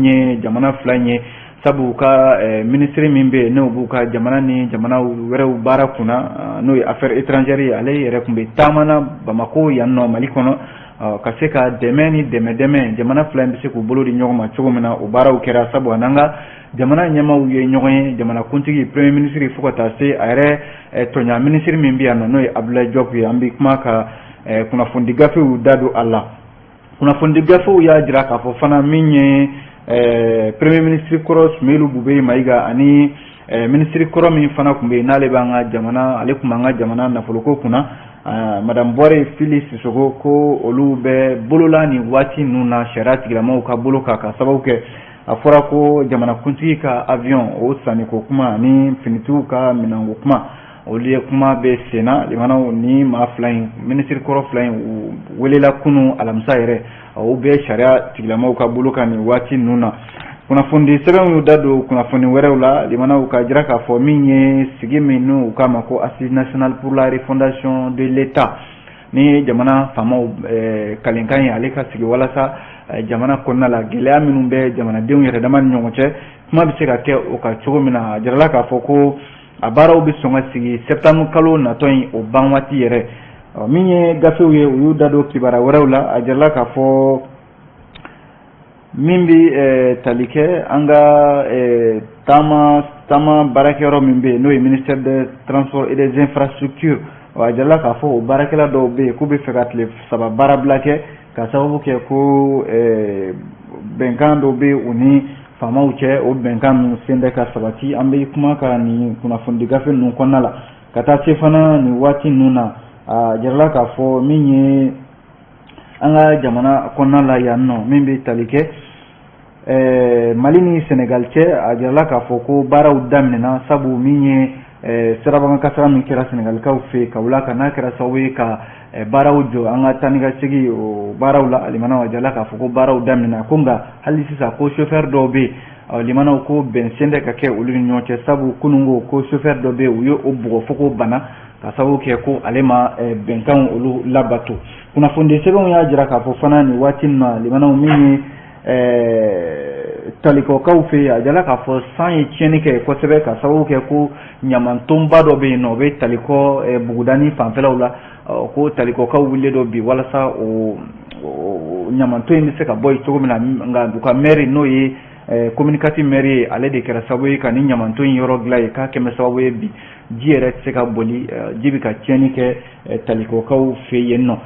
Ye jamana fila in ye, sabu ka minisiri min bɛ yen, n'o b'u ka jamana ni jamana wɛrɛw baara kunna, n'o ye affaires étrangères ye, ale yɛrɛ tun bɛ taama na Bamakɔ yan nɔ, Mali kɔnɔ, ka se ka dɛmɛ ni dɛmɛ dɛmɛ jamana fila in bɛ se k'u bolo di ɲɔgɔn ma cogo min na. O baaraw kɛra, sabu a n'an ka jamana ɲɛmaaw ye ɲɔgɔn ye, jamanakuntigi, premier ministre, fo ka taa se a yɛrɛ tɔɲa minisiri min bɛ yan nɔ, n'o ye Abdoulaye Diop ye. An bɛ kuma ka kunnafonidi gafew da don a la. Kunnafonidi gafew y'a jira k'a fɔ fana, min ye premier ministre kɔrɔ Soumeylou Boubèye Maïga ani minisiri kɔrɔ min fana tun bɛ yen, n'ale b'an ka jamana, ale tun b'an ka jamana nafoloko kunna, madame Bouaré Fily Sissoko, ko olu bɛ bolola nin waati ninnu na sariya tigilamɔgɔw ka bolo kan, ka sababu kɛ a fɔra ko jamanakuntigi ka avion o sanniko kuma ani finitigiw ka minɛnko kuma, olu ye kuma bɛ senna. Limanaw, ni maa fila in, minisiri kɔrɔ fila in, u welela kunun alamisa yɛrɛ. O bɛ sariya tigilamɔgɔw ka bolo kan nin waati ninnu na. Kunnafonidi sɛbɛnw y'u da don kunnafoni wɛrɛw la, limanaw, ka jira k'a fɔ min ye sigi min n'u k'a ma ko Assise nationale pour la refondation de l'État, ni jamana faamaw kalenkan ye, ale ka sigi walasa jamana kɔnɔna la, gɛlɛya minnu bɛ jamanadenw yɛrɛ dama ni ɲɔgɔn cɛ, kuma bɛ se ka kɛ o kan cogo min na. A jirala k'a fɔ ko a baaraw bɛ sɔn ka sigi septembre kalo natɔ in, o ban waati yɛrɛ. Min ye gafew ye, u y'u da don kibaruya wɛrɛw la. A jirala k'a fɔ min bɛ tali kɛ an ka taama taama baarakɛyɔrɔ min bɛ yen, n'o ye ministère des Transports et des Infrastructures, a jirala k'a fɔ o baarakɛla dɔw bɛ yen k'u bɛ fɛ ka tile 3 baarabila kɛ, ka sababu kɛ ko bɛnkan dɔw bɛ u ni faamaw cɛ, o bɛnkan ninnu sen tɛ ka sabati. An bɛ kuma ka nin kunnafonidi gafe ninnu kɔnɔna la ka taa se fana nin waati ninnu na. A jirala k'a fɔ min ye an ka jamana kɔnɔna la yan nɔ, min bɛ tali kɛ Mali ni Senegal cɛ, a jirala k'a fɔ ko baaraw daminɛna, sabu min ye sirabakan kasara min kɛra Senegalikaw fɛ yen Kaolack, n'a kɛra sababu ye ka baaraw jɔ an ka taa ni ka segin o baaraw la. Limanaw, a jirala k'a fɔ ko baaraw daminɛna, ko nka hali sisan ko chauffeur dɔw bɛ yen, limanaw, ko bɛn sen tɛ ka kɛ olu ni ɲɔgɔn cɛ, sabu kununko ko chauffeur dɔ bɛ yen, u ye o bugɔ fo k'o bana, ka sababu kɛ ko ale ma bɛnkanw olu labato. Kunnafonidi sɛbɛnw y'a jira k'a fɔ fana nin waati in na, limanaw, min ye Talikɔkaw fɛ yen, a jala k'a fɔ san ye tiɲɛni kɛ kosɛbɛ, ka sababu kɛ ko ɲamantonba dɔ bɛ yen nɔ, o bɛ Talikɔ bugudani fanfɛlaw la, ko Talikɔkaw wulilen don bi walasa o ɲamanton in bɛ se ka bɔ yen cogo min na. Nka u ka maire, n'o ye commune 4 maire ye, ale de kɛra sababu ye ka ni ɲamanton in yɔrɔ dilan yen, k'a kɛmɛ sababu ye bi ji yɛrɛ tɛ se ka boli, ji bɛ ka tiɲɛni kɛ Talikɔkaw fɛ yen nɔ.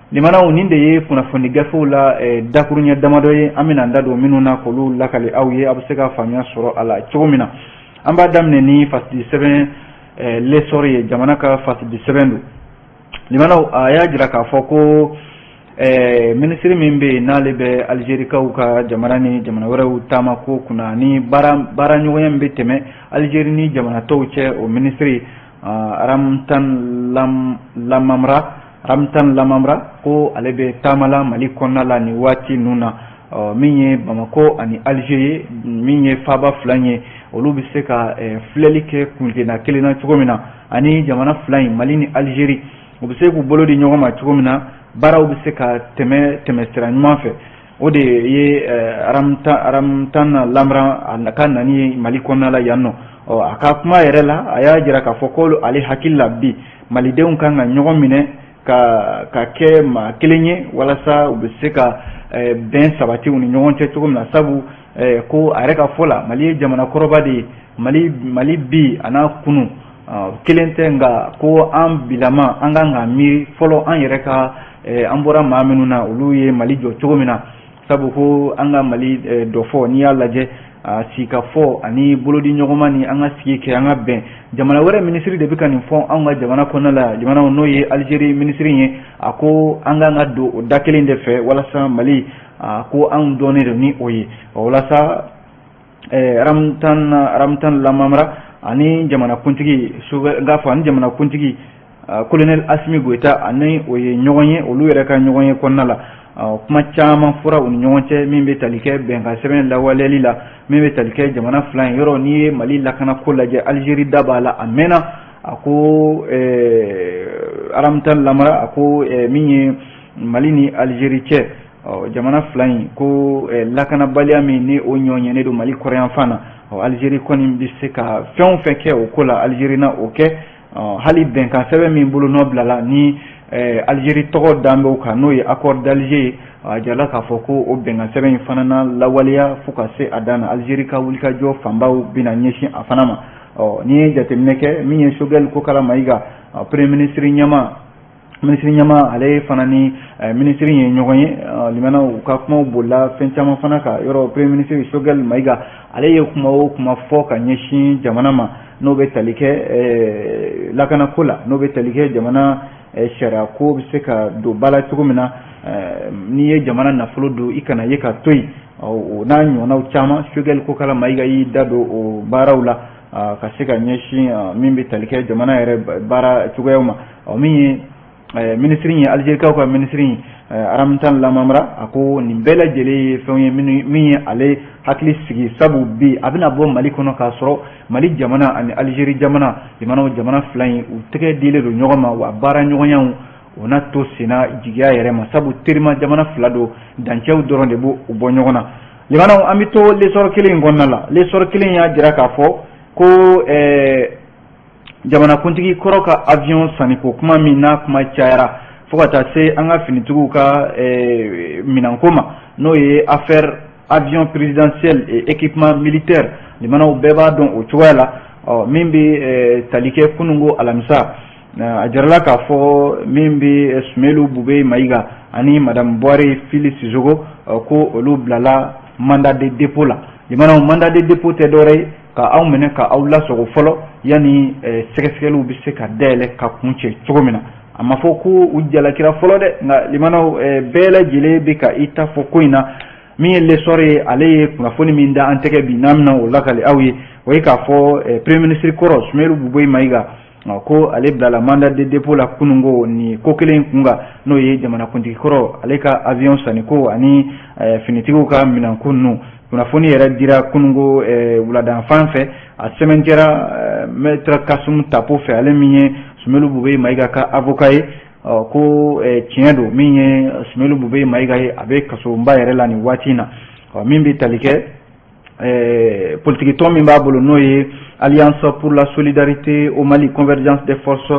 Limanaw, nin de ye kunnafoni gafew la dakuruɲɛ damadɔ ye, an bɛna an da don minnu na k'olu lakali aw ye, aw bɛ se ka faamuya sɔrɔ a la cogo min na. An b'a daminɛ ni fasidi sɛbɛn L'Essor ye, jamana ka fasidi sɛbɛn don. Limanaw, a y'a jira k'a fɔ ko minisiri min bɛ yen, n'ale bɛ Alizerikaw ka jamana ni jamana wɛrɛw taama ko kunna, ni baara ɲɔgɔnya min bɛ tɛmɛ Alizeri ni jamana tɔw cɛ, o minisiri Ramtan Lamamra, Ramtan Lamamra, ko ale bɛ taama la Mali kɔnɔna la nin waati ninnu na. Min ye Bamakɔ ani Alize ye, min ye faaba fila ye, olu bɛ se ka filɛli kɛ kuntilenna kelen na cogo min na, ani jamana fila in, Mali ni Alizeri, u bɛ se k'u bolo di ɲɔgɔn ma cogo min na, baaraw bɛ se ka tɛmɛ tɛmɛ sira ɲuman fɛ. O de ye Ramtan Lamamra a ka nani ye Mali kɔnɔna la yan nɔ. A ka kuma yɛrɛ la, a y'a jira k'a fɔ ko ale hakili la bi, malidenw kan ka ɲɔgɔn minɛ ka kɛ maa kelen ye, walasa u bɛ se ka bɛn sabati u ni ɲɔgɔn cɛ cogo min na, sabu ko a yɛrɛ ka fɔ la, Mali ye jamana kɔrɔba de ye. Mali bi a n'a kunu kelen tɛ, nka ko an bilama an kan ka miiri fɔlɔ an yɛrɛ ka an bɔra maa minnu na, olu ye Mali jɔ cogo min na, sabu ko an ka Mali dɔ fɔ, n'i y'a lajɛ sigikafɔ ani bolodi ɲɔgɔnma ni an ka sigi kɛ, an ka bɛn. Jamana wɛrɛ minisiri de bɛ ka nin fɔ anw ka jamana kɔnɔna la, jamanaw, n'o ye Alizeri minisiri ye. A ko an kan ka don o da kelen de fɛ walasa Mali, ko anw dɔnnen don ni o ye. Walasa Ramtan Lamamra ani jamanakuntigi, n k'a fɔ ani jamanakuntigi colonel Assimi Goïta, ani o ye ɲɔgɔn ye. Olu yɛrɛ ka ɲɔgɔn ye kɔnɔna la, kuma caman fɔra u ni ɲɔgɔn cɛ, min bɛ tali kɛ bɛnkan sɛbɛn lawaleyali la, min bɛ tali kɛ jamana fila in yɔrɔ. N'i ye Mali lakanako lajɛ, Alizeri da b'a la a mɛnna. A ko Ramtan Lamamra, a ko min ye Mali ni Alizeri cɛ, Jamana fila in ko lakanabaliya min ni o ɲɔɲɛnen don Mali kɔrɔyanfan na, Algérie kɔni bɛ se ka fɛn o fɛn kɛ o ko la, Algérie na o kɛ. Hali bɛnkan sɛbɛn min bolonɔ bilala ni Algérie tɔgɔ dan bɛ o kan, n'o ye accord d'Alger ye, a jirala k'a fɔ ko o bɛnkan sɛbɛn in fana na lawaleya fo ka se a dan na. Algérie ka wulikajɔ fanbaw bɛna ɲɛsin a fana ma. N'i ye jateminɛ kɛ, min ye Choguel Kokalla Maïga, premier ministre ɲɛma, minisiri ɲɛma, ale fana ni minisiri ye ɲɔgɔn ye. Limana, u ka kumaw bolila fɛn caman fana kan. Yɔrɔ premier ministre Choguel Maïga, ale ye kuma o kuma fɔ ka ɲɛsin jamana ma, n'o bɛ tali kɛ lakanako la, n'o bɛ tali kɛ jamana sariya ko bɛ se ka don ba la cogo min na, n'i ye jamana nafolo don i kana ye ka to yen, o n'a ɲɔgɔnnaw caman, Choguel Kokalla Maïga y'i da don o baaraw la ka se ka ɲɛsin min bɛ tali kɛ jamana yɛrɛ baara cogoyaw ma. Min ye minisiri ye, Algérikaw ka minisiri Ramtane Lamamra, a ko nin bɛɛ lajɛlen ye fɛnw ye min ye ale hakili sigi, sabu bi a bɛna bɔ Mali kɔnɔ k'a sɔrɔ Mali jamana ani Algérie jamana, jamana fila in, u tɛgɛ dilen don ɲɔgɔn ma, wa baara ɲɔgɔnyaw o n'a to senna jigiya yɛrɛ ma, sabu terima jamana fila don, dancɛw dɔrɔn de b'u bɔ ɲɔgɔn na. Limanaw, an bɛ to L'Essor kelen in kɔnɔna la. L'Essor kelen y'a jira k'a fɔ ko jamanakuntigi kɔrɔ ka avion sanniko kuma min n'a kuma cayara fo ka taa se an ka finitigiw ka minɛnko ma, n'o ye affaire avion présidentiel et équipement militaire, limanaw bɛɛ b'a dɔn o cogoya la. Min bɛ tali kɛ kununko alamisa, a jirala k'a fɔ min bɛ Soumeylou Boubèye Maïga ani madame Bouaré Fily Sissoko, ko olu bilala mandat de dépôt la. Limanaw, mandat de dépôt tɛ dɔwɛrɛ ye ka aw minɛ ka aw lasɔgɔ fɔlɔ yanni sɛgɛsɛgɛliw bɛ se ka dayɛlɛ ka kun cɛ cogo min na. A ma fɔ ko u jalakira fɔlɔ dɛ, nka limanaw, bɛɛ lajɛlen bɛ ka i ta fɔ ko in na. Min ye L'Essor ye, ale ye kunnafoni min da an tɛgɛ bi, n'an bɛna o lakali aw ye, o ye k'a fɔ premier ministre kɔrɔ Soumeylou Boubèye Maïga, ko ale bilala mandat de dépôt la kununko nin ko kelen kun kan, n'o ye jamanakuntigi kɔrɔ ale ka avion sanniko ani finitigiw ka minɛnko ninnu. Kunnafoni yɛrɛ dira kununko wuladanfan fɛ, a sɛbɛntiya maître Kassoum Tapo fɛ, ale min ye Soumeylou Boubèye Maïga ka avocat ye, ko tiɲɛ don, min ye Soumeylou Boubèye Maïga ye, a bɛ kasobonba yɛrɛ la nin waati in na. Min bɛ tali kɛ politiki tɔn min b'a bolo, n'o ye Alliance pour la solidarité au Mali, convergence des forces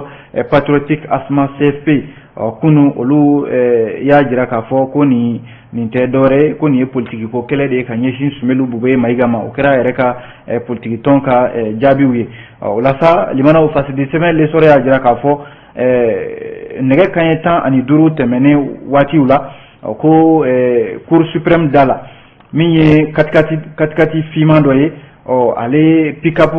patriotiques, ASMA CFP, kunu olu y'a jira k'a fɔ ko nin tɛ dɔwɛrɛ ye, ko nin ye politiki ko kɛlɛ de ye ka ɲɛsin Soumeylou Boubèye Maïga ma. O kɛra a yɛrɛ ka politiki tɔn ka jaabiw ye. O la sa, limanaw, fasidi sɛbɛn L'Essor y'a jira k'a fɔ nɛgɛ kanɲɛ 15 tɛmɛnen waatiw la, ko Cour suprême da la, min ye katikati finman dɔ ye, ɔ ale pick-up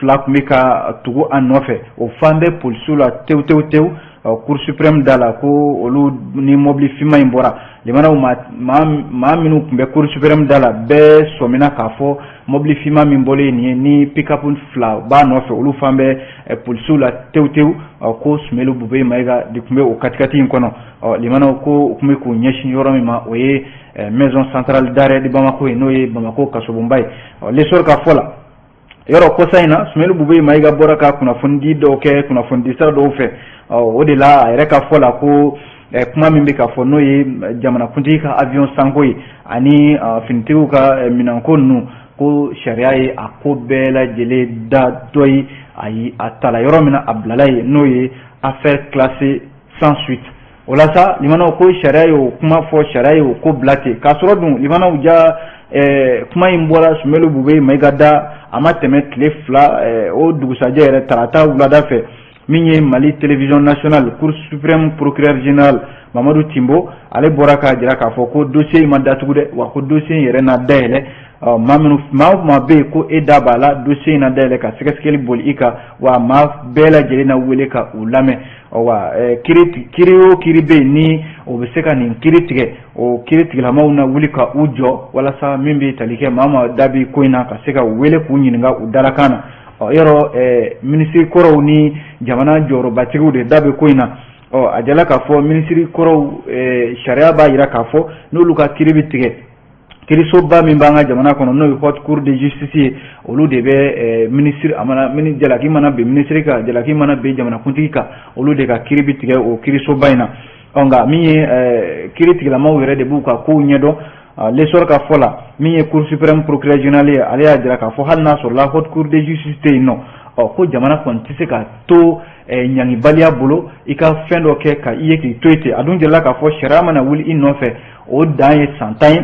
fila tun bɛ ka tugu a nɔfɛ, o fan bɛ polisiw la tewu tewu tewu. Cour suprême da la, ko olu ni mobili finman in bɔra. Limanaw, maa minnu tun bɛ Cour suprême da la, bɛɛ sɔmina k'a fɔ mobili finman min bɔlen nin ye ni pick-up fila b'a nɔfɛ, olu fan bɛ polisiw la tewu tewu, ko Soumeylou Boubèye Maïga de tun bɛ o katikati in kɔnɔ. Limanaw, ko u tun bɛ k'u ɲɛsin yɔrɔ min ma, o ye maison centrale d'arrêt de Bamako ye, n'o ye Bamako kasobonba ye. L'Essor ka fɔ la, yɔrɔ kɔsa in na, Soumeylou Boubèye Maïga bɔra ka kunnafonidi dɔw kɛ kunnafonidi sira dɔw fɛ. O de la, a yɛrɛ ka fɔ la, ko kuma min bɛ ka fɔ, n'o ye jamanakuntigi ka avion sanko ye ani finitigiw ka minɛnko ninnu, ko sariya ye a ko bɛɛ lajɛlen da dɔ ye. Ayi, a tala yɔrɔ min na, a bilala yen, n'o ye affaire classée sans suite. O la sa, limanaw, ko sariya y'o kuma fɔ, sariya y'o ko bila ten, k'a sɔrɔ dun, limanaw, ja kuma in bɔra Soumeylou Boubèye Maïga da, a ma tɛmɛ tile 2, o dugusajɛ yɛrɛ, tarata wulada fɛ, min ye Mali télévision nationale, Cour suprême procureur général Mamadou Timbo, ale bɔra k'a jira k'a fɔ ko dossier in ma datugu dɛ, wa ko dossier in yɛrɛ na dayɛlɛ. Maa minnu, maa o maa bɛ yen ko e da b'a la, dossier in na dayɛlɛ ka sɛgɛsɛgɛli boli i kan, wa maa bɛɛ lajɛlen na wele ka u lamɛn. Wa kiiri, kiiri o kiiri bɛ yen ni o bɛ se ka nin kiiri tigɛ, o kiiri tigilamaw na wuli ka u jɔ walasa min bɛ tali kɛ maa maa da bɛ ko in na, ka se ka wele k'u ɲininka u dalakan na. Ɔ yɔrɔ minisiri kɔrɔw ni jamana jɔyɔrɔbatigiw de da bɛ ko in na. Ɔ a jala k'a fɔ minisiri kɔrɔw, sariya b'a jira k'a fɔ n'olu ka kiiri bɛ tigɛ, kiirisoba min b'an ka jamana kɔnɔ, n'o ye Haute Cour de justice ye, olu de bɛ minisiri, a mana jalaki mana bin minisiri kan, jalaki mana bin jamanakuntigi kan, olu de ka kiiri bɛ tigɛ o kiirisoba in na. Ɔ, nka min ye kiiri tigilamaw yɛrɛ de b'u ka kow ɲɛdɔn. L'Essor ka fɔ la, min ye Cour suprême procureur général ye, ale y'a jira k'a fɔ hali n'a sɔrɔla Haute Cour de justice tɛ yen nɔ, ɔ, ko jamana kɔni tɛ se ka to ɲangibaliya bolo, i ka fɛn dɔ kɛ ka i ye k'i to yen ten. A dun jirala k'a fɔ sariya mana wuli i nɔfɛ, o dan ye san 10 ye.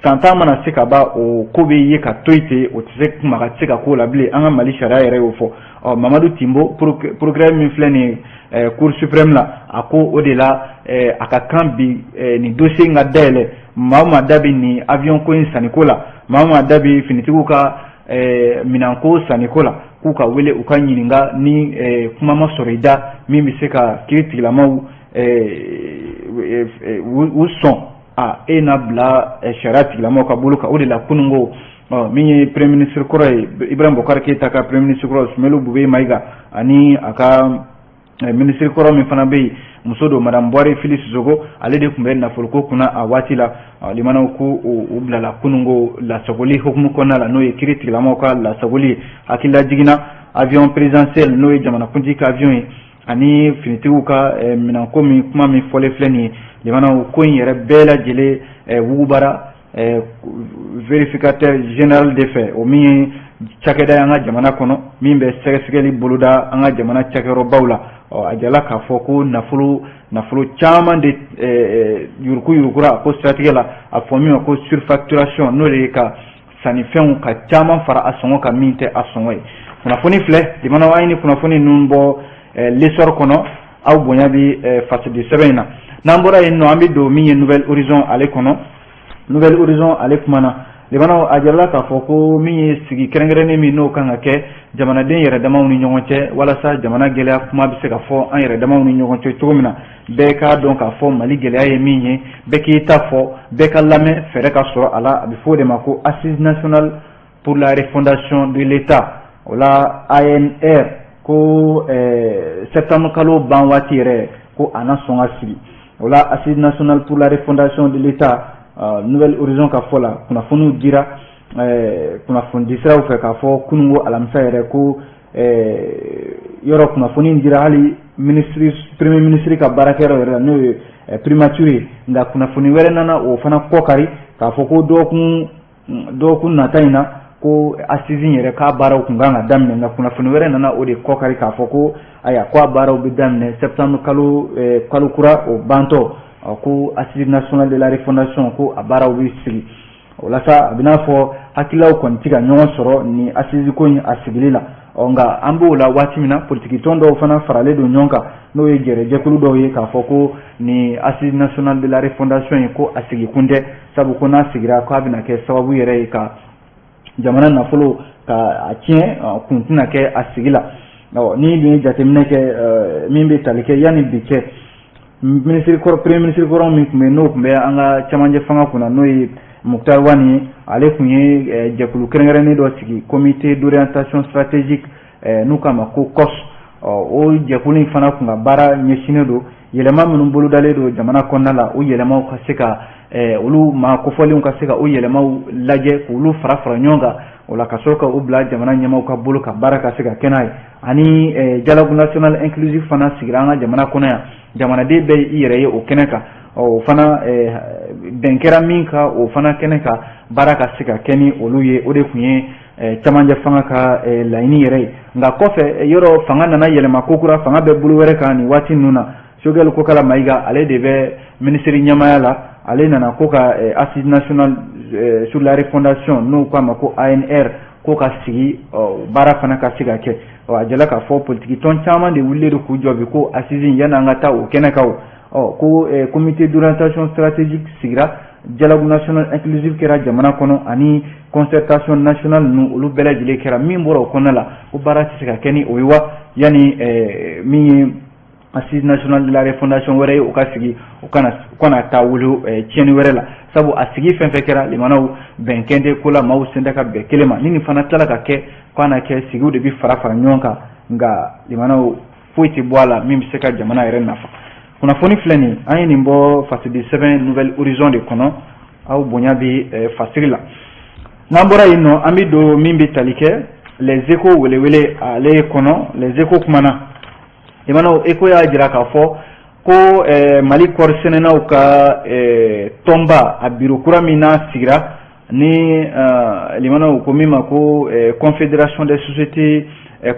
San 10 mana se ka ban, o ko bɛ ye ka to yen ten, o tɛ se maga tɛ se ka k'o la bilen. An ka Mali sariya yɛrɛ y'o fɔ. Ɔ, Mamadu Timbo, procureur min filɛ nin ye Cour suprême la, a ko o de la a ka kan bi nin dossier in ka dayɛlɛ. Maa o maa da bɛ nin avion ko in sanniko la, maa o maa da bɛ finitigiw ka minɛnko sanniko la, k'u ka wele, u ka ɲininka ni kuma ma sɔrɔ i da min bɛ se ka kiiri tigilamaw u sɔn a e na bila sariya tigilamaw ka bolo kan. O de la kununko, min ye premier ministre kɔrɔ ye, Ibrahim Boubacar Keïta ka premier ministre kɔrɔ, Soumeylou Boubèye Maïga, ani a ka ministre kɔrɔ min fana bɛ yen, muso don, madame Bouaré Fily Sissoko, ale de tun bɛ nafoloko kunna a waati la. Limanaw, ko u bilala kununko lasagoli hukumu kɔnɔna la, n'o ye kiiri tigilamaw ka lasagoli ye. Hakilila jiginna, avion présidentiel, n'o ye jamanakuntigi ka avion ye, ani finitigiw ka minɛnko min kuma min fɔlen filɛ nin ye, limanaw, ko in yɛrɛ bɛɛ lajɛlen wugubara vérificateur général de fɛ, o min ye cakɛda ye an ka jamana kɔnɔ min bɛ sɛgɛsɛgɛli boloda an ka jamana cakɛyɔrɔbaw la. Ɔ, a jala k'a fɔ ko nafolo caman de yuruku yurukura ko siratigɛ la, a fɔ min ma ko surfacturation, n'o de ye ka sannifɛnw ka caman fara a sɔngɔ kan min tɛ a sɔngɔ ye. Kunnafoni filɛ, limanaw, an ye ni kunnafoni ninnu bɔ L'Essor kɔnɔ. Aw bonya bɛ fasidi sɛbɛn in na. N'an bɔra yen nɔ, an bɛ don min ye Nouvel Horizon ale kɔnɔ. Nouvel Horizon ale kumana, limanaw, a jirala k'a fɔ ko min ye sigi kɛrɛnkɛrɛnnen min n'o kan ka kɛ jamanaden yɛrɛ damaw ni ɲɔgɔn cɛ, walasa jamana gɛlɛya kuma bɛ se ka fɔ an yɛrɛ damaw ni ɲɔgɔn cɛ cogo min na, bɛɛ k'a dɔn k'a fɔ Mali gɛlɛya ye min ye, bɛɛ k'i ta fɔ, bɛɛ ka lamɛn, fɛɛrɛ ka sɔrɔ a la. A bɛ fɔ o de ma ko Assise nationale pour la refondation de l'État, o la ANR, ko septembre kalo ban waati yɛrɛ ko a na sɔn ka sigi. O la Assise nationale pour la refondation de l'État, Nouvel Horizon ka fɔ la, kunnafoniw dira kunnafoni siraw fɛ k'a fɔ kununko alamisa yɛrɛ ko yɔrɔ kunnafoni dira hali ministre, premier ministre ka baarakɛyɔrɔ yɛrɛ la, n'o ye primature ye. Nka kunnafoni wɛrɛ nana o fana kɔkari k'a fɔ ko dɔgɔkun nata in na ko assise yɛrɛ k'a baaraw tun kan ka daminɛ. Nka kunnafoni wɛrɛ nana o de kɔkari k'a fɔ ko ayiwa, ko a baaraw bɛ daminɛ septembre kalo kura o bantɔ, ko Assise nationale de la refondation, ko a baaraw bɛ sigi. O la sa, a bɛ n'a fɔ hakililaw kɔni tɛ ka ɲɔgɔn sɔrɔ ni assise ko in a sigili la. Ɔ, nka an b'o la waati min na, politiki tɔn dɔw fana faralen don ɲɔgɔn kan, n'o ye jɛrɛjɛkulu dɔw ye, k'a fɔ ko ni Assise nationale de la refondation ye, ko a sigi kun tɛ, sabu ko n'a sigira k'a bɛna kɛ sababu yɛrɛ ye ka jamana nafolo ka a tiɲɛ, kun tɛna kɛ a sigi la. Ni dun ye jateminɛ kɛ min bɛ tali kɛ yanni bi cɛ, ministre kɔrɔ, premier ministre kɔrɔ min tun bɛ, n'o tun bɛ an ka cɛmancɛ fanga kunna, n'o ye Moctar Ouane ye, ale tun ye jɛkulu kɛrɛnkɛrɛnnen dɔ sigi, Comité d'orientation stratégique, n'u k'a ma ko COS. O jɛkulu in fana tun ka baara ɲɛsinnen don yɛlɛma minnu bolodalen don jamana kɔnɔna la, o yɛlɛmaw ka se ka olu maa kofɔlenw ka se ka o yɛlɛmaw lajɛ, k'olu fara fara ɲɔgɔn kan, o la ka sɔrɔ ka u bila jamana ɲɛmaaw ka bolo ka baara ka se ka kɛ n'a ye. Ani dialogue national inclusif fana sigira an ka jamana kɔnɔ yan, jamanaden bɛɛ i yɛrɛ ye o kɛnɛ kan. O fana bɛn kɛra min kan, o fana kɛnɛ kan, baara ka se ka kɛ ni olu ye, o de tun ye camancɛ fanga ka laɲini yɛrɛ ye. Nka kɔfɛ yɔrɔ fanga nana yɛlɛma kokura, fanga bɛ bolo wɛrɛ kan nin waati ninnu na. Choguel Kokalla Maïga, ale de bɛ minisiri ɲɛmaaya la, ale nana ko ka Assise nationale sur la refondation, n'o k'a ma ko ANR, ko ka sigi, baara fana ka se ka kɛ. A jala k'a fɔ politiki tɔn caman de wulilen don k'u jɔ bi ko assise, yanni an ka taa o kɛnɛ kan, ɔ, ko Comité d'orientation stratégique sigira, dialogue national inclusif kɛra jamana kɔnɔ, ani concertation nationale ninnu, olu bɛɛ lajɛlen kɛra. Min bɔra o kɔnɔna la, ko baara tɛ se ka kɛ ni o ye wa, yanni min ye Assise nationale de la refondation wɛrɛ ye, o ka sigi, o kana taa wolo tiɲɛni wɛrɛ la, sabu a sigi fɛn fɛn kɛra, limanaw, bɛnkɛn tɛ ko la, maaw sen tɛ ka bɛn kelen ma. Ni nin fana tilala ka kɛ k'a na kɛ, sigiw de bɛ fara fara ɲɔgɔn kan, nka limanaw, foyi tɛ bɔ a la min bɛ se ka jamana yɛrɛ nafa. Kunnafoni filɛ nin, an ye nin bɔ fasidi sɛbɛn Nouvel Horizon de kɔnɔ. Aw bonya bɛ fasiri la. N'an bɔra yen nɔ, an bɛ don min bɛ tali kɛ Les Échos welewele ale kɔnɔ. Les Échos kumana, limanaw, Écho y'a jira k'a fɔ Ko Mali kɔɔrisɛnɛnaw ka tɔnba, a biro kura min n'a sigira ni limanaw ko min ma ko Confédération des sociétés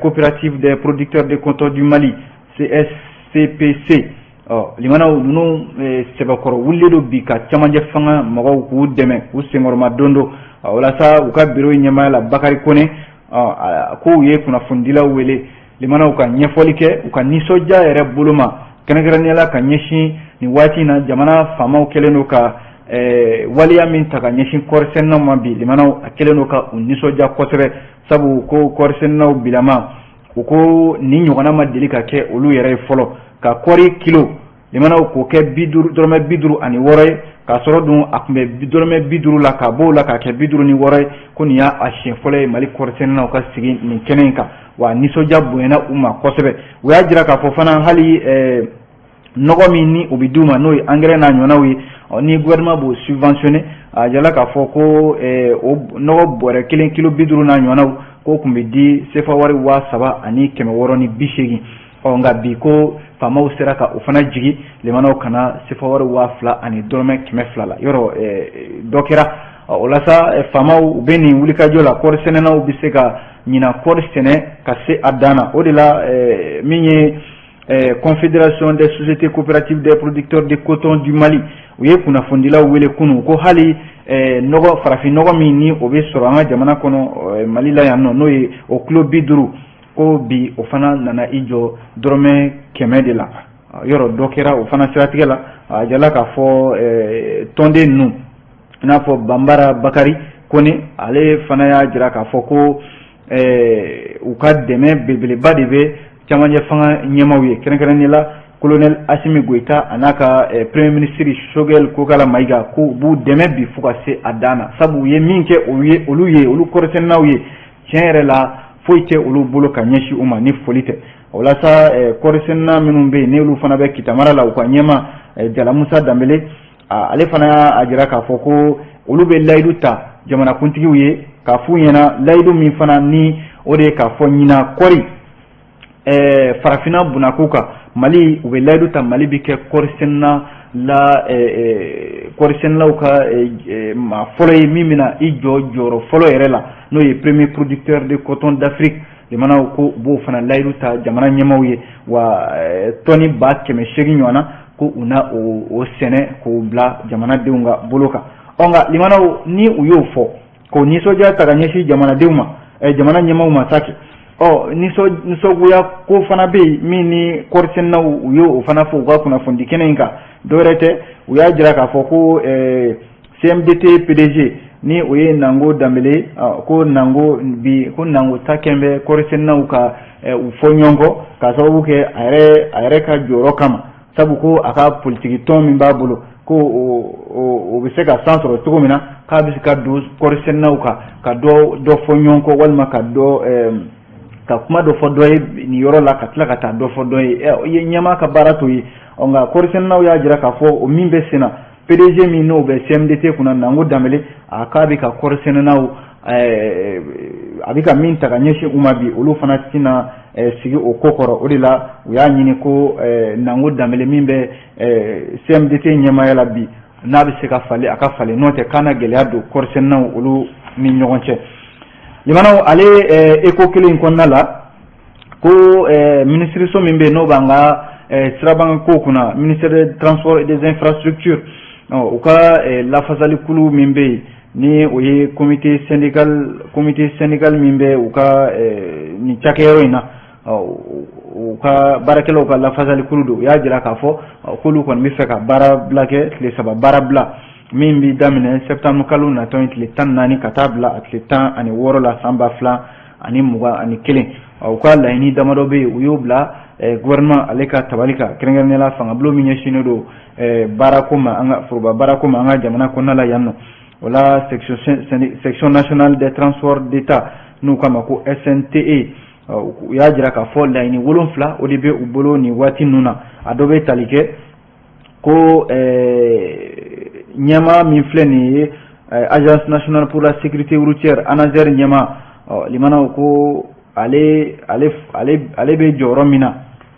coopératives des producteurs de coton du Mali, CSCPC, ɔ limanaw, ninnu sɛbɛkɔrɔ wulilen don bi ka camancɛ fanga mɔgɔw k'u dɛmɛ, k'u senkɔrɔma don don walasa u ka biro ɲɛmaaya la, Bakari Kone, k'u ye kunnafonidilaw wele, limanaw, ka ɲɛfɔli kɛ u ka nisɔndiya yɛrɛ bolo ma, kɛrɛnkɛrɛnnenya la ka ɲɛsin nin waati in na, jamana faamaw kɛlen don ka waleya min ta ka ɲɛsin kɔɔrisɛnɛnaw ma bi. Limanaw, a kɛlen don ka u nisɔndiya kosɛbɛ, sabu ko kɔɔrisɛnɛnaw bilama, u ko nin ɲɔgɔnna ma deli ka kɛ olu yɛrɛ ye fɔlɔ, ka kɔɔri kilo, limanaw, k'o kɛ 50, dɔrɔmɛ 56 ye, k'a sɔrɔ dun a tun bɛ dɔrɔmɛ 50 la, ka b'o la k'a kɛ 56 ye, ko nin y'a siɲɛ fɔlɔ ye Mali kɔɔrisɛnɛnaw ka sigi nin kɛnɛ in kan. Wa nisɔndiya bonyana u ma kosɛbɛ. U y'a jira k'a fɔ fana, hali nɔgɔ min ni o bɛ d'u ma, n'o ye engrais n'a ɲɔgɔnnaw ye, ni gouvernement b'o subventionné, a jala k'a fɔ ko o nɔgɔ bɔrɛ kelen, kilo 50 n'a ɲɔgɔnnaw, k'o tun bɛ di sefa wari 3680. Ɔ nka bi, ko faamaw sera ka o fana jigi, limanaw, kana sefa wari 2000 ani dɔrɔmɛ 200 la. Yɔrɔ dɔ kɛra o la sa. Faamaw u bɛ nin wulikajɔ la, kɔɔri sɛnɛnaw bɛ se ka ɲinan kɔɔri sɛnɛ ka se a dan na. O de la, min ye Confédération des sociétés coopératives des producteurs de coton du Mali, u ye kunnafonidilaw wele kunun ko hali nɔgɔ, farafin nɔgɔ min ni o bɛ sɔrɔ an ka jamana kɔnɔ, Mali la yan nɔ, n'o ye o kilo 50, ko bi o fana nana i jɔ dɔrɔmɛ 100 de la. Yɔrɔ dɔ kɛra o fana siratigɛ la. A jala k'a fɔ tɔnden ninnu, i n'a fɔ Banbara Bakari Kone, ale fana y'a jira k'a fɔ ko u ka dɛmɛ belebeleba de bɛ camancɛ fanga ɲɛmaw ye, kɛrɛnkɛrɛnnenya la colonel Assimi Goïta a n'a ka premier ministre Choguel Kokalla Maïga, ko u b'u dɛmɛ bi fo ka se a dan na, sabu u ye min kɛ olu ye, olu ye olu kɔɔrisɛnɛnaw ye, tiɲɛ yɛrɛ la, foyi tɛ olu bolo ka ɲɛsin u ma ni foli tɛ. O la sa, kɔɔrisɛnɛna minnu bɛ yen, n'olu fana bɛ Kita mara la, u ka ɲɛma Jala Musa Danbele, ale fana y'a jira k'a fɔ ko olu bɛ layidu ta jamanakuntigiw ye k'a f'u ɲɛna, layidu min fana ni o de ye k'a fɔ ɲinan kɔɔri, farafinna bunako kan, Mali, u bɛ layidu ta, Mali bɛ kɛ kɔɔrisɛnɛna la, kɔɔrisɛnɛlaw ka maa fɔlɔ ye min bɛna i jɔ jɔyɔrɔ fɔlɔ yɛrɛ la, n'o ye premier producteur de coton d'Afrique. Limanaw, ko u b'o fana layidu ta jamana ɲɛmaaw ye, wa tɔni 800,000 ɲɔgɔn na, ko u na o sɛnɛ k'o bila jamanadenw ka bolo kan. Ɔ nka limanaw, ni u y'o fɔ k'o nisɔndiya ta ka ɲɛsin jamanadenw ma, jamana ɲɛmaaw ma sa kɛ, ɔ nisɔngoya ko fana bɛ yen min ni kɔɔrisɛnɛnaw u y'o fana fɔ u ka kunnafoni kɛnɛ in kan. Dɔwɛrɛ tɛ, u y'a jira k'a fɔ ko CMDT PDG, ni o ye Nango Danbele, ko Nango bi, ko Nango ta kɛn bɛ kɔɔrisɛnɛnaw ka u fɔ ɲɔgɔn kɔ k'a sababu kɛ a yɛrɛ ka jɔyɔrɔ kama, sabu ko a ka politiki tɔn min b'a bolo, ko o bɛ se ka san sɔrɔ cogo min na, k'a bɛ se ka don kɔɔrisɛnɛnaw kan ka dɔ dɔ fɔ ɲɔgɔn kɔ, walima ka dɔ ka kuma dɔ fɔ dɔ ye nin yɔrɔ la, ka tila ka taa dɔ fɔ dɔ ye. I ye ɲɛmaa ka baara to ye. Ɔ nka kɔɔrisɛnɛnaw y'a jira k'a fɔ o min bɛ sen na, PDG min n'o bɛ CMDT kunna, Nango Danbele, a k'a bɛ ka kɔɔrisɛnɛnaw, a bɛ ka min ta ka ɲɛsin u ma bi, olu fana tɛna sigi o ko kɔrɔ. O de la, u y'a ɲini ko Nango Danbele min bɛ CMDT ɲɛmaaya la bi, n'a bɛ se ka falen, a ka falen, n'o tɛ k'a na gɛlɛya don kɔɔrisɛnɛnaw olu ni ɲɔgɔn cɛ. Limanaw, ale eko kelen in kɔnɔna la, ko minisiriso min bɛ yen, n'o b'an ka siraban ko kunna, ministère des Transports et des Infrastructures, u ka lafasalikulu min bɛ yen, ni o ye comité syndical min bɛ u ka nin cakɛyɔrɔ in na, u ka baarakɛlaw ka lafasalikulu don, u y'a jira k'a fɔ k'olu kɔni bɛ fɛ ka baara bila kɛ, tile 3 baara bila min bɛ daminɛ septembre kalo natɔ in tile 14 ka taa bila a tile 16 la, san 2021. U ka laɲini damadɔ bɛ yen, u y'o bila gouvernement ale ka tabali kan, kɛrɛnkɛrɛnnenya la fangabulon min ɲɛsinnen don baarako ma, an ka foroba baarako ma an ka jamana kɔnɔna la yan nɔ. O la, section nationale des transports d'État, n'u k'a ma ko SNTE, u y'a jira k'a fɔ laɲini 7, o de bɛ u bolo nin waati ninnu na. A dɔ bɛ tali kɛ ko ɲɛmaa min filɛ nin ye, Agence nationale pour la sécurité routière, ANASER ɲɛmaa, limanaw, ko ale bɛ jɔyɔrɔ min na.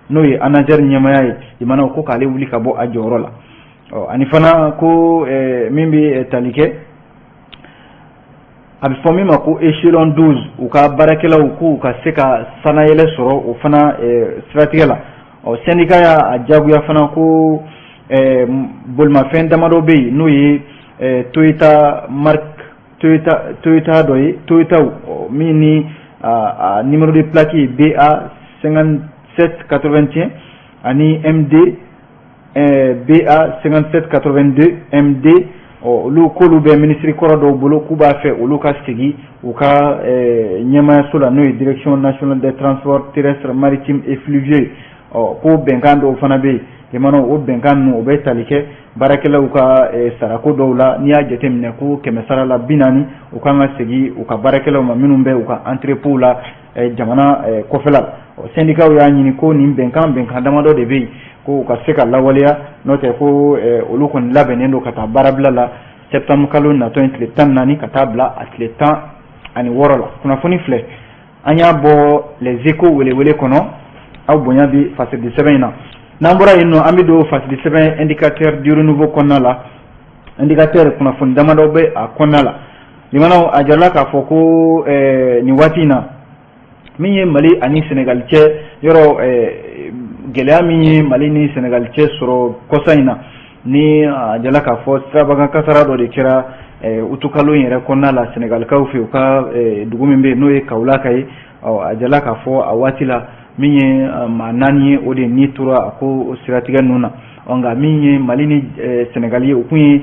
n'o ye ANASER ɲɛmaaya ye, limanaw, ko k'ale wuli ka bɔ a jɔyɔrɔ la. Ɔ, ani fana ko min bɛ tali kɛ, a bɛ fɔ min ma ko échelon 12, u ka baarakɛlaw k'u ka se ka sanayɛlɛ sɔrɔ o fana siratigɛ la. Ɔ, syndicat y'a jagoya fana ko bolimafɛn damadɔ bɛ yen, n'o ye Toyota marque Toyota, Toyota dɔ ye, Toyotaw min ni a numéro de plaque ye BA 57 81 ani MD BA 57 82 MD. Olu k'olu bɛ minisiri kɔrɔ dɔw bolo, k'u b'a fɛ olu ka segin u ka ɲɛmaayaso la, n'o ye Direction nationale des transports terrestres, maritimes et fluviaux. Ɔ, ko bɛnkan dɔw fana bɛ yen, limanaw, o bɛnkan ninnu, o bɛ tali kɛ baarakɛlaw ka sarako dɔw la. N'i y'a jateminɛ ko kɛmɛ sara la 40, u kan ka segin u ka baarakɛlaw ma minnu bɛ u ka entrepôt la jamana kɔfɛla la. Syndicats y'a ɲini ko nin bɛnkan damadɔ de bɛ yen, ko u ka se ka lawaleya, n'o tɛ ko olu kɔni labɛnnen don ka taa baarabila la septembre kalo natɔ in tile 14 ka taa bila a tile 16 la. Kunnafoni filɛ, an y'a bɔ Les Échos welewele kɔnɔ. Aw bonya bi fasidi sɛbɛn in na. N'an bɔra yen nɔ, an bɛ don fasidi sɛbɛn Indicateur du Renouveau kɔnɔna la. Indicateur, kunnafoni damadɔ bɛ a kɔnɔna la. Limanaw, a jirala k'a fɔ ko nin waati in na, min ye Mali ani Senegali cɛ yɔrɔ, gɛlɛya min ye Mali ni Senegali cɛ sɔrɔ kɔsa in na, ni a jirala k'a fɔ sirabakan kasara dɔ de kɛra utukalo in yɛrɛ kɔnɔna la Senegalikaw fɛ, u ka dugu min bɛ yen, n'o ye Kawulaka ye. Ɔ, a jirala k'a fɔ a waati la, min ye maa naani ye, o de ni tora a ko siratigɛ ninnu na. Ɔ, nka min ye Mali ni Senegali ye, u kun ye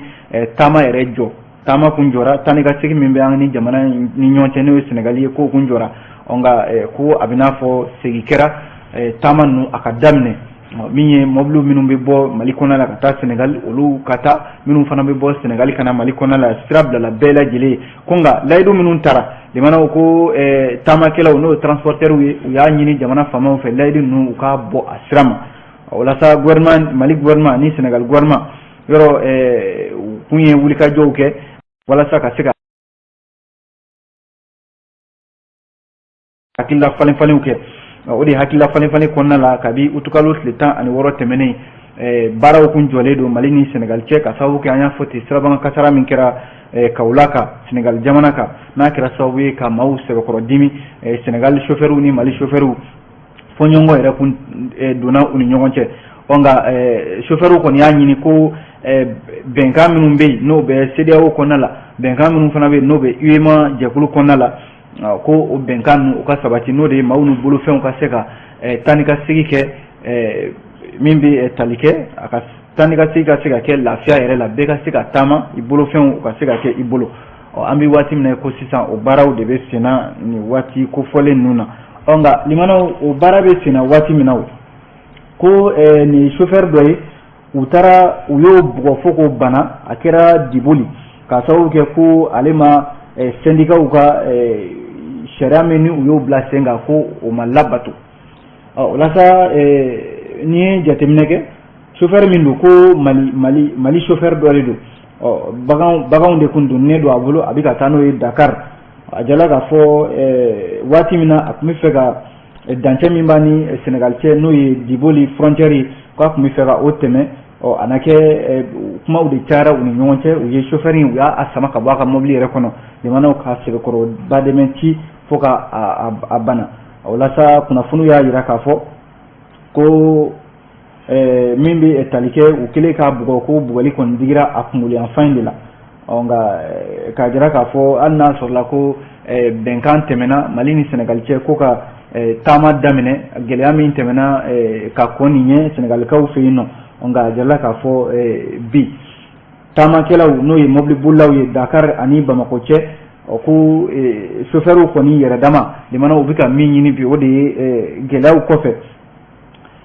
taama yɛrɛ jɔ, taama kun jɔra, taa ni ka segin min bɛ an ni jamana ni ɲɔgɔn cɛ, n'o ye Senegali ye, k'o kun jɔra. Ɔ, nka ko a bɛ n'a fɔ segin kɛra taama ninnu a ka daminɛ. Min ye mɔbiliw minnu bɛ bɔ Mali kɔnɔ la ka taa Senegali, olu ka taa, minnu fana bɛ bɔ Senegali ka na Mali kɔnɔ la, sira bilala bɛɛ lajɛlen. Ko nka layidu minnu taara, limanaw, ko taamakɛlaw, n'o ye transporteurs ye, u y'a ɲini jamana faamaw fɛ, layidu ninnu, u k'a bɔ a sira ma. Walasa gouvernement, Mali gouvernement ani Senegali gouvernement yɔrɔ, u kun ye wulikajɔw kɛ walasa ka se ka hakilila falen falenw kɛ. O de hakilila falen falen kɔnɔna la, kabi utukalo tile 16 tɛmɛnen, baaraw kun jɔlen don Mali ni Senegali cɛ, ka sababu kɛ, an y'a fɔ ten, sirabakan kasara min kɛra Kawulaka, Senegali jamana kan, n'a kɛra sababu ye ka maaw sɛbɛkɔrɔ dimi, Senegali chauffeurs ni Mali chauffeurs fɔɲɔgɔnkɔ yɛrɛ kun donna u ni ɲɔgɔn cɛ. Ɔ, nka chauffeurs kɔni y'a ɲini ko bɛnkan minnu bɛ yen, n'o bɛ CEDEAO kɔnɔna la, bɛnkan minnu fana bɛ yen, n'o bɛ UEMOA jɛkulu kɔnɔna la, ko o bɛnkan ninnu, u ka sabati, n'o de ye maaw n'u bolofɛnw ka se ka taa ni ka segin kɛ, min bɛ tali kɛ a ka taa ni ka segin ka se ka kɛ lafiya yɛrɛ la, bɛɛ ka se ka taama, i bolofɛnw u ka se ka kɛ i bolo. Ɔ, an bɛ waati min na ko sisan, o baaraw de bɛ senna nin waati kofɔlen ninnu na. Ɔ, nka limanaw, o baara bɛ senna waati min na, o ko nin chauffeur dɔ ye, u taara u y'o bugɔ fo k'o bana, a kɛra Diboli, k'a sababu kɛ ko ale ma syndicats ka sariya min ni u y'o bila sen kan, ko o ma labato. Ɔ, o la sa, n'i ye jateminɛ kɛ, chauffeur min don, ko Mali chauffeur dɔ de don. Ɔ, baganw de kun donnen don a bolo, a bɛ ka taa n'o ye Dakar. A jala k'a fɔ waati min na a tun bɛ fɛ ka dancɛ min b'a ni Senegal cɛ, n'o ye Diboli frontière ye, k'a tun bɛ fɛ ka o tɛmɛ. Ɔ, a na kɛ kumaw de cayara u ni ɲɔgɔn cɛ, u ye chauffeur in, u y'a sama ka bɔ a ka mobili yɛrɛ kɔnɔ, limanaw, ka sɛbɛkɔrɔ badɛmɛ ci fo ka a bana. O la sa, kunnafoniw y'a jira k'a fɔ ko min bɛ tali kɛ, u kɛlen k'a bugɔ, ko bugɔli kɔni digira a kunkolo yanfan in de la. Ɔ, nka k'a jira k'a fɔ hali n'a sɔrɔla ko bɛnkan tɛmɛna Mali ni Senegali cɛ, ko ka taama daminɛ, gɛlɛya min tɛmɛna ka kɔn nin ɲɛ Senegalikaw fɛ yen nɔ. Nka a jirala k'a fɔ bi taamakɛlaw, n'o ye mɔbilibolilaw ye Dakar ani Bamakɔ cɛ, ɔ, ko chauffeurs kɔni yɛrɛ dama, limanaw, u bɛ ka min ɲini bi, o de ye gɛlɛyaw kɔfɛ,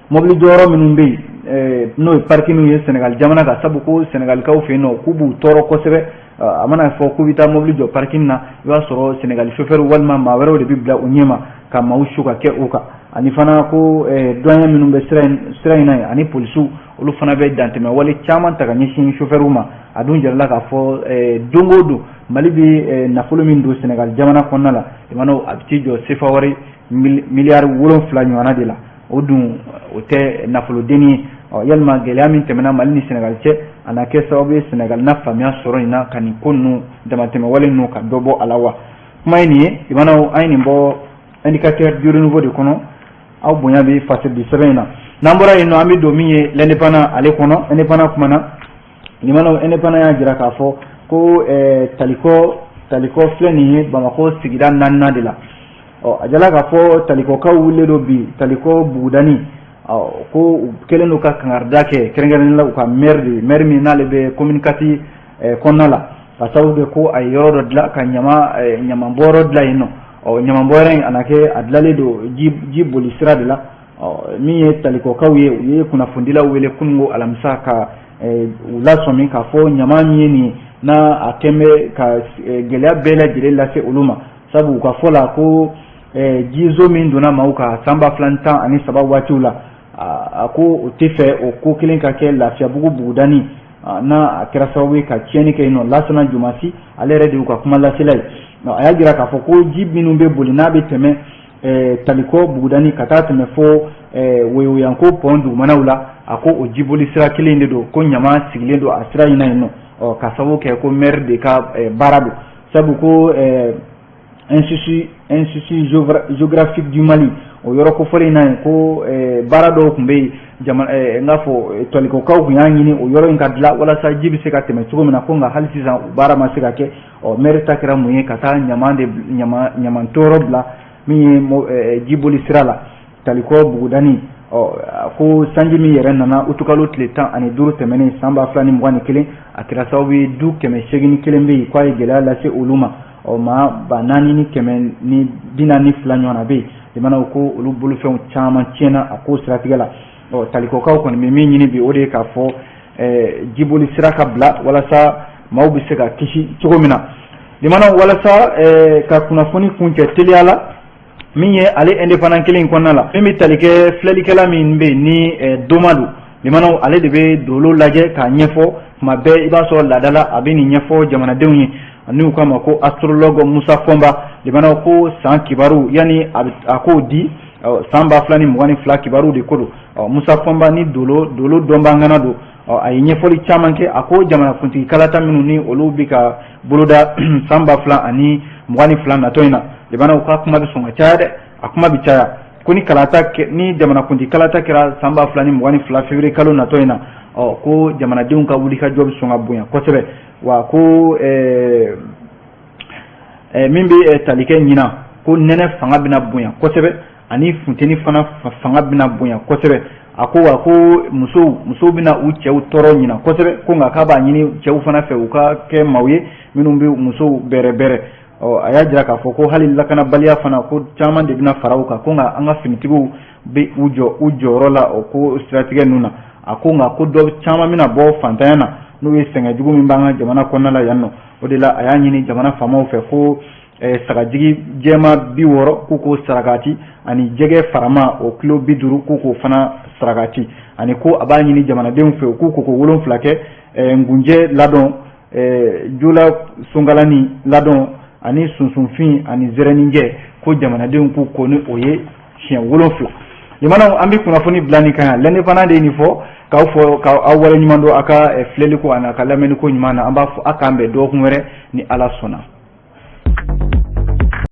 mobili jɔyɔrɔ minnu bɛ yen, n'o ye parking ye Senegal jamana kan, sabu ko Senegalikaw fɛ yen nɔ, k'u b'u tɔɔrɔ kosɛbɛ. A mana fɔ k'u bɛ taa mobili jɔ parking na, i b'a sɔrɔ Senegal chauffeur walima maa wɛrɛw de bɛ bila u ɲɛma ka maaw su ka kɛ u kan. Ani fana ko douanier minnu bɛ sira in na yen ani polisiw, olu fana bɛ dantɛmɛ wale caman ta ka ɲɛsin chauffeur ma. A dun jirala k'a fɔ don o don, Mali bɛ nafolo min don Senegal jamana kɔnɔna la, limanaw, a bɛ t'i jɔ CFA wari miliyari 7 ɲɔgɔnna de la. O dun, o tɛ nafolodenni ye. Ɔ, yalima gɛlɛya min tɛmɛna Mali ni Sénégal cɛ, a na kɛ sababu ye Sénégal na faamuya sɔrɔ nin na ka nin ko ninnu, damatɛmɛ wale ninnu, ka dɔ bɔ a la wa? Kuma ye nin ye. Limanaw, an ye nin bɔ Indicateur du Renouveau de kɔnɔ. Aw bonya bɛ fasiridi sɛbɛn in na. N'an bɔra yen nɔ, an bɛ don min ye L'Indépendant ale kɔnɔ. Indépendant kumana. Limanaw, Indépendant y'a jira k'a fɔ ko Talikɔ filɛ nin ye Bamakɔ sigida naaninan de la. Ɔ, a jala k'a fɔ Talikɔkaw wulilen don bi, Talikɔ bugudani. Ɔ, ko u kɛlen don ka kangarida kɛ, kɛrɛnkɛrɛnnenya la u ka maire de, maire min n'ale bɛ commune 4 kɔnɔna la, ka sababu kɛ ko a ye yɔrɔ dɔ dilan ka ɲaman bɔyɔrɔ dilan yen nɔ. Ɔ, ɲaman bɔyɔrɔ in, a na kɛ a dilanlen don ji boli sira de la. Ɔ, min ye Talikɔkaw ye, u ye kunnafonidilaw wele kununko alamisa ka u lasɔmi k'a fɔ ɲaman min ye nin ye, n'a a kɛn bɛ ka gɛlɛya bɛɛ lajɛlen lase olu ma, sabu u ka fɔ la ko jizo min donna maaw kan san 2013 waatiw la, a ko o tɛ fɛ o ko kelen ka kɛ Lafiyabugu bugudani, n'a a kɛra sababu ye ka tiɲɛni kɛ yen nɔ. Lasana Jumasi, ale yɛrɛ de y'u ka kuma lasela ye. A y'a jira k'a fɔ ko ji minnu bɛ boli, n'a bɛ tɛmɛ Talikɔ bugudani ka taa tɛmɛ fo Woyowoyanko pont dugumanaw la, a ko o jiboli sira kelen de don, ko ɲama sigilen don a sira in na yen nɔ. Ɔ, ka sababu kɛ ko maire de ka baara don, sabu ko Institut géographique du Mali, o yɔrɔ kofɔlen in na yen, ko baara dɔw tun bɛ yen, jama n k'a fɔ Talikɔkaw tun y'a ɲini o yɔrɔ in ka dilan walasa ji bɛ se ka tɛmɛ cogo min na, ko nka hali sisan o baara ma se ka kɛ. Ɔ, maire ta kɛra mun ye? Ka taa ɲaman de, ɲaman ɲaman bila min ye jiboli sira la Talikɔ bugudani. Ɔ, ko sanji min yɛrɛ nana utukalo tile 15 tɛmɛnen san 2021, a kɛra sababu ye du 801 bɛ yen, k'a ye gɛlɛya lase olu ma. Ɔ, maa 4142 ɲɔgɔnna bɛ yen, limanaw, ko olu bolofɛnw caman tiɲɛna a ko siratigɛ la. Ɔ, Talikɔkaw kɔni bɛ min ɲini bi, o de ye k'a fɔ jiboli sira ka bila walasa maaw bɛ se ka kisi cogo min na. Limanaw, walasa ka kunnafoni kuncɛ teliya la, min ye ale Indépendant kelen in kɔnɔna la, min bɛ tali kɛ filɛlikɛla min bɛ yen ni doma don, limanaw, ale de bɛ dolo lajɛ k'a ɲɛfɔ tuma bɛɛ. I b'a sɔrɔ laada la, a bɛ nin ɲɛfɔ jamanadenw ye n'u k'a ma ko astrologue Musa Fɔnba. Limanaw, ko san kibaru, yanni a k'o di, san 2022 kibaru de ko don. Musa Fɔnba ni dolo dɔnbagana don. A ye ɲɛfɔli caman kɛ. A ko jamanakuntigi kalata minnu ni olu bɛ ka boloda san 2022 natɔ in na, limanaw, ka kuma bɛ sɔn ka caya dɛ, a kuma bɛ caya. Ko ni kalata, ni jamanakuntigi kalata kɛra san 2022 février kalo natɔ in na, ɔ, ko jamanadenw ka wulikajɔ bɛ sɔn ka bonya kosɛbɛ. Wa ko min bɛ tali kɛ ɲinan, ko nɛnɛ fanga bɛna bonya kosɛbɛ, ani funteni fana fanga bɛna bonya kosɛbɛ. A ko wa ko musow bɛna u cɛw tɔɔrɔ ɲinan kosɛbɛ, ko nka k'a b'a ɲini cɛw fana fɛ u ka kɛ maaw ye minnu bɛ musow bɛrɛ bɛrɛ. Ɔ, a y'a jira k'a fɔ ko hali lakanabaliya fana, ko caman de bɛna fara u kan, ko nka an ka finitigiw bɛ u jɔ u jɔyɔrɔ la o ko siratigɛ ninnu na. A ko nka ko dɔ caman bɛna bɔ fantanya na, n'o ye sɛgɛn jugu min b'an ka jamana kɔnɔna la yan nɔ. O de la, a y'a ɲini jamana faamaw fɛ ko sagajigi jɛma 60, k'u k'o sarakati, ani jɛgɛ farama o kilo 50, k'u k'o fana sarakati, ani ko a b'a ɲini jamanadenw fɛ u k'u koko 7 kɛ ngunjɛ ladɔn, jola sonkalani ladɔn, ani sunsunfin ani zɛrɛninjɛ, ko jamanadenw k'u ko ni o ye siɲɛ 7. Limanaw, an bɛ kunnafoni bila nin kan yan. L'Indépendant de ye nin fɔ k'aw fɔ k'aw waleɲuman dɔn a ka filɛliko ani a ka lamɛnliko ɲuman na. An b'a fɔ a k'an bɛn dɔgɔkun wɛrɛ ni Ala sɔnna.